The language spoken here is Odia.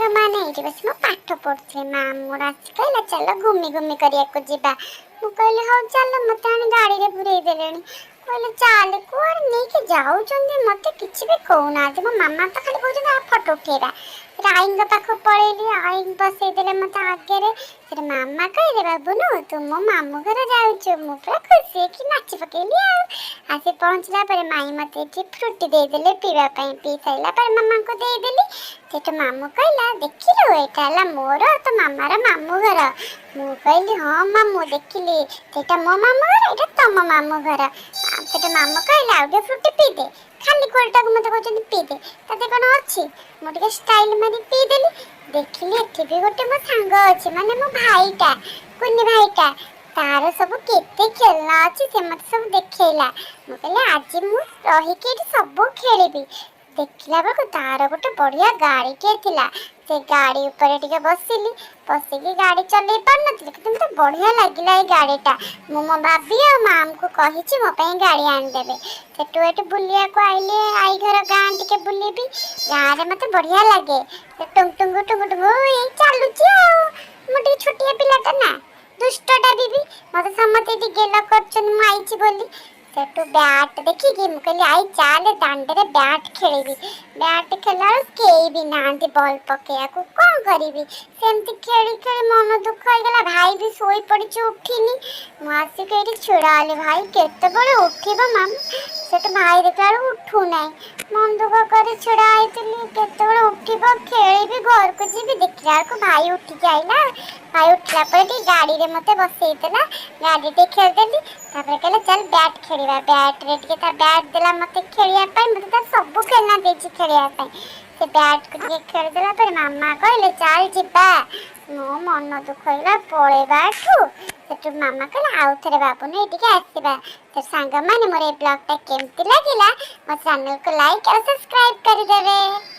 ସାଙ୍ଗମାନେ, ଏଇଠି ବସି ମୁଁ ପାଠ ପଢ଼ୁଥିଲି। ମା ମୋର ଆସି କହିଲା, "ଚାଲ ଘୁମି ଘୁମି କରିବାକୁ ଯିବା।" ମୁଁ କହିଲି, "ହଉ ଚାଲ।" ମୋତେ ଆଣି ଗାଡ଼ିରେ ପୁରେଇ ଦେଲେଣି। କହିଲେ ଚାଲେ। କୁଆଡ଼େ ନେଇକି ଯାଉଛନ୍ତି, ମୋତେ କିଛି ବି କହୁନାହାନ୍ତି। ମୋ ମାମା ତ ଖାଲି କହୁଛନ୍ତି, "ଆ, ଫଟୋ ଉଠେଇବା।" ସେଠି ଆଈଙ୍କ ପାଖକୁ ପଳେଇଲି। ଆଈ ବସେଇ ଦେଲେ ମୋତେ ଆଗରେ। ସେଠି ମାମା କହିଲେ, "ବାବୁନୁ, ତୁ ମୋ ମାମୁଁ ଘର ଯାଉଛୁ।" ମୁଁ ପୁରା ଖୁସି ହେଇକି ନାଚି ପକେଇଲି। ଆଉ ଆସି ପହଞ୍ଚିଲା ପରେ ମାଇଁ ମୋତେ ଏଠି ଫ୍ରୁଟି ଦେଇଦେଲେ ପିଇବା ପାଇଁ। ପିଇ ସାରିଲା ପରେ ମାମାଙ୍କୁ ଦେଇଦେଲି। ସେଠୁ ମାମୁଁ କହିଲା, "ଦେଖିଲୁ, ଏଇଟା ହେଲା ମୋର, ତୋ ମାମାର ମାମୁଁ ଘର।" ମୁଁ କହିଲି, "ହଁ ମାମୁଁ, ଦେଖିଲି। ସେଇଟା ମୋ ମାମୁଁ ଘର, ଏଇଟା ତମ ମାମୁଁ ଘର।" ଆଉ ସେଠୁ ମାମୁଁ କହିଲା, "ଆଉ ଟିକେ ଫ୍ରୁଟି ପିଇଦେ।" ଖାଲି କୋଲଟାକୁ ମୋତେ କହୁଛନ୍ତି ପିଇଦେ, ତାତେ କ'ଣ ଅଛି? ମୁଁ ଟିକେ ଷ୍ଟାଇଲ ମାରି ପିଇଦେଲି। ଦେଖିଲି, ଏଠି ବି ଗୋଟେ ମୋ ସାଙ୍ଗ ଅଛି, ମାନେ ମୋ ଭାଇଟା, କୁନି ଭାଇଟା। ତାର ସବୁ କେତେ ଖେଳନା ଅଛି, ସେ ମୋତେ ସବୁ ଦେଖେଇଲା। ମୁଁ କହିଲି, ଆଜି ମୁଁ ରହିକି ଏଠି ସବୁ ଖେଳିବି। ଦେଖିଲା ବେଳକୁ ତାର ଗୋଟେ ବଢ଼ିଆ ଗାଡ଼ିଟିଏ ଥିଲା। ସେ ଗାଡ଼ି ଉପରେ ଟିକେ ବସିଲି। ବସିକି ଗାଡ଼ି ଚଲେଇ ପାରୁନଥିଲି, କିନ୍ତୁ ମୋତେ ବଢ଼ିଆ ଲାଗିଲା ଏଇ ଗାଡ଼ିଟା। ମୁଁ ମୋ ବାବି ଆଉ ମାମକୁ କହିଛି, ମୋ ପାଇଁ ଗାଡ଼ି ଆଣିଦେବେ। ସେଠୁ ଏଠି ବୁଲିବାକୁ ଆଇଲି। ଆଈ ଘର ଗାଁ ଟିକେ ବୁଲିବି। ଗାଁରେ ମୋତେ ବଢ଼ିଆ ଲାଗେ। ସେ ଟୁଙ୍ଗ ଟୁଙ୍ଗୁ ଟୁଙ୍ଗୁ ଟୁଙ୍ଗୁ ଏଇ ଚାଲୁଛି। ଆଉ ମୁଁ ଟିକେ ଛୋଟିଆ ପିଲାଟା ନା, ଦୁଷ୍ଟଟା ବି। ମୋତେ ସମସ୍ତେ ଏଠି ଗେଲ କରୁଛନ୍ତି ମୁଁ ଆଇଛି ବୋଲି। ସେଠୁ ବ୍ୟାଟ୍ ଦେଖିକି ମୁଁ କହିଲି, "I, ଚାଲେ, ଦାଣ୍ଡରେ ବ୍ୟାଟ୍ ଖେଳିବି।" ବ୍ୟାଟ୍ ଖେଳିଲା ବେଳକୁ କେହି ବି ନାହାନ୍ତି ବଲ୍ ପକେଇବାକୁ। କ'ଣ କରିବି? ସେମିତି ଖେଳି ଖେଳି ମନ ଦୁଃଖ ହେଇଗଲା। ଭାଇ ବି ଶୋଇପଡ଼ିଛି, ଉଠିନି। ମୁଁ ଆସିକି ଏଇଠି ଛିଡ଼ା ହେଲି, ଭାଇ କେତେବେଳେ ଉଠିବ ମାମ। ସେଠୁ ଭାଇ ଦେଖିଲା ବେଳକୁ ଉଠୁନାହିଁ। ମନ ଦୁଃଖ କରି ଛିଡ଼ା ହେଇଥିଲି, କେତେବେଳେ ଉଠିବ, ଖେଳିବି, ଘରକୁ ଯିବି। ଦେଖିଲା ବେଳକୁ ଭାଇ ଉଠିକି ଆଇଲା। ଭାଇ ଉଠିଲା ପରେ ଟିକେ ଗାଡ଼ିରେ ମୋତେ ବସେଇଦେଲା। ଗାଡ଼ି ଟିକେ ଖେଳିଦେଲି। ତାପରେ କହିଲେ, "ଚାଲ, ବ୍ୟାଟ୍ ଖେଳିବା।" ବ୍ୟାଟ୍ରେ ଟିକେ ତା ବ୍ୟାଟ୍ ଦେଲା ମୋତେ ଖେଳିବା ପାଇଁ। ମୋତେ ତାର ସବୁ ଖେଳନା ଦେଇଛି ଖେଳିବା ପାଇଁ। ସେ ବ୍ୟାଟ୍କୁ ଟିକେ ଖେଳିଦେଲା ପରେ ମାମା କହିଲେ, "ଚାଲ ଯିବା।" ମୋ ମନ ଦୁଃଖ ହେଇଗଲା, ପଳେଇବା ଏଠୁ। ସେଠୁ ମାମା କହିଲା, "ଆଉ ଥରେ ବାବୁନୁ ଏଠିକି ଆସିବା।" ତ ସାଙ୍ଗମାନେ, ମୋର ଏ ବ୍ଲଗ୍ଟା କେମିତି ଲାଗିଲା? ମୋ ଚ୍ୟାନେଲକୁ ଲାଇକ୍ ଆଉ ସବସ୍କ୍ରାଇବ୍ କରିଦେବେ।